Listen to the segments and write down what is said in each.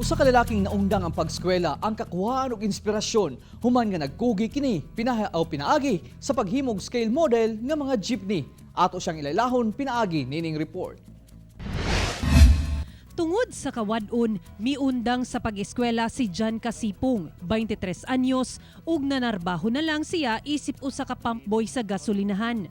Usa ka lalaking naundang ang pagskwela ang kakuhaan og inspirasyon human nga nagkugi kini pinaha o pinaagi sa paghimog scale model nga mga jeepney. Ato siyang ilaylahon pinaagi nining report. Tungod sa kawad-on, miundang sa pag-eskwela si John Casipong, 23 anyos, ug nanarbaho na lang siya isip usa ka pump boy sa gasolinahan.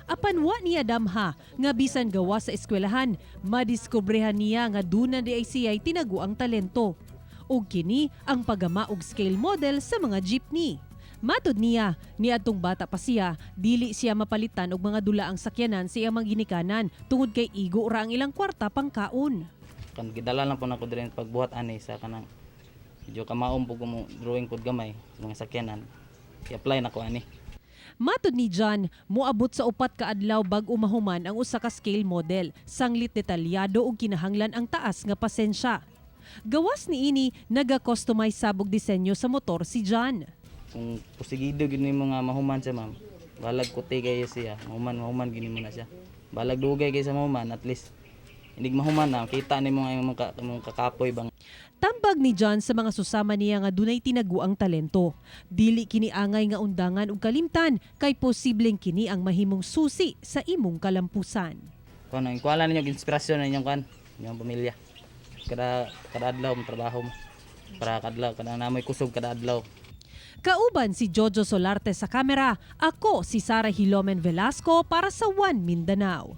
Apan wa niya damha nga bisan gawa sa eskwelahan, madiskobrehan niya nga duna diay siya'y tinaguang talento. Ug kini ang paggama og scale model sa mga jeepney. Matod niya, niadtong bata pa siya, dili siya mapalitan og mga dulaang sakyanan sa iyang mga ginikanan tungod kay igo ra ang ilang kwarta pangkaon. Kan gidala lang po nako diri pagbuhat ani sa kanang medyo kamaom po mo drawing pod gamay sa mga sakyanan. I-apply nako ani. Matod ni John, moabot sa 4 ka adlaw bag-o mahuman ang usa ka scale model, sanglit detalyado ug kinahanglan ang taas nga pasensya. Gawas niini, naga-customize sab og disenyo sa motor si John. Kung pusigido gyud nimo nga mahuman siya, ma'am. Balag kuti kayo siya, mahuman mahuman gyud nimo na siya. Balag dugay kay sa mahuman, at least inig mahuman na kita nimo nga imong kakapoy bang. Tambag ni John sa mga susama niya nga dunay tinaguang talento. Dili kini angay nga undangan og kalimtan kay posibleng kini ang mahimong susi sa imong kalampusan. Kuan ang kuan ninyo, inspirasyon ninyong kuan, inyong pamilya. Kada kada adlaw mo trabaho mo. Para kadlaw kada namoy kusog kada adlaw. Kauban si Jojo Solarte sa kamera, ako si Sara Hilomen Velasco para sa One Mindanao.